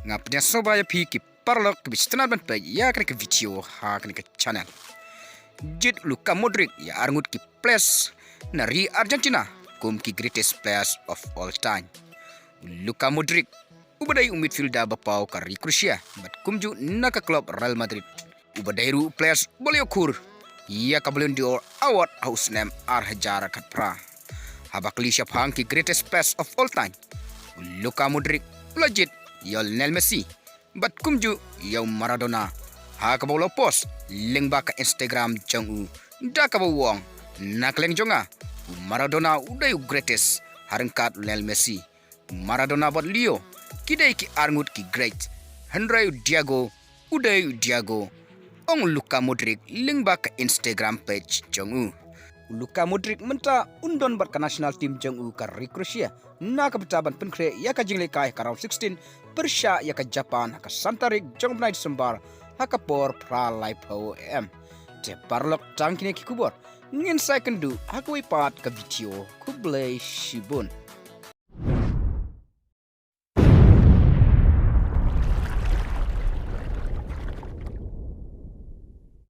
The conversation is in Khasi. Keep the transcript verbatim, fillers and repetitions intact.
Nga pdiang sngewbha ïa phi ki paralok kiba sngewtynnat ban peit ïa kane ka video ha kane ka channel. Jied u Luka Modric ïa arngut ki players na ri Argentina kum ki greatest players of all time. U Luka Modric, uba dei u midfielder ba paw ka ri Croatia bad kumjuh na ka club Real Madrid, uba dei ruh u players ba la ïoh khur ïa ka Ballon d'Or award ha u snem ar hajar khatphra. Haba kylli shaphang ki greatest players of all time, u Luka Modric u la jied ïa u Lionel Messi bad kumjuh ïa u Maradona, ha kaba u la post lyngba ka Instagram jong u, da kaba u ong: "Na ka liang jong nga, u Maradona u dei u greatest ha ryngkat u Lionel Messi. U Maradona bad Leo ki dei ki arngut ki great, hynrei u Diego u dei u Diego," ong u Luka Modric lyngba ka Instagram page jong u. U Luka Modric mynta un don bad ka national team jong u ka ri Croatia na ka bynta ban pynkhreh ïa ka jinglehkai ha ka round sixteen pyrshah ïa ka Japan ha ka san tarik jong u bnai December ha ka por phra laiphew A M. Te paralok, tang kine ki khubor, ngin sa ïakynduh ha kawei pat ka video. Khublei shibun.